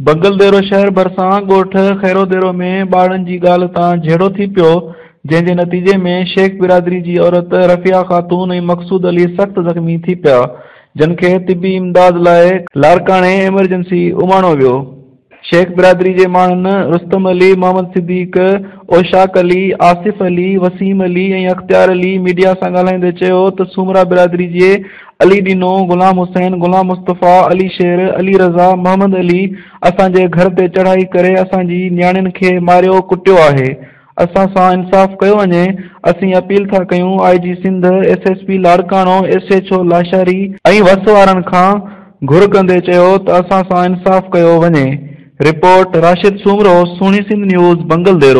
بنگلديرو شهر ڀرسان ڳوٺ خيروديرو ۾ ٻارڙن جي ڳالهه تان جهيڙو ٿي پيو، جنهن جي نتيجي ۾ شيخ برادري جي عورت رفيعه خاتون ۽ مقصود علي سخت زخمي ٿي پيا، جن کي طبي امداد لاء لاڙڪاڻي ايمرجنسي اماڻيو ويو. شيخ برادري جي ماڻهن رستم علي، محمد صديق، اوشاق علي، آصف علي، وسيم علي ۽ اختيار علي ميڊيا سان ڳالهائيندي چيو ته سومرا برادري جي علي ڏنو، غلام حسين، غلام مصطفيٰ، علي شير، علي رضا، محمد علي اسان جي گهر تي چڙهائي ڪري اسان جي نياڻين کي ماريو ڪٽيو آهي اسان سان انصاف ڪيو وڃي اسين اپيل ٿا ڪيون I G Sindh, S S P Larkana, S H O Lashari, ۽ وس وارن کان گهر ڪندي چيو ته اسان سان انصاف ڪيو وڃي رپورٽ، راشد سومرو، سهڻي سنڌ نيوز، بنگلديرو.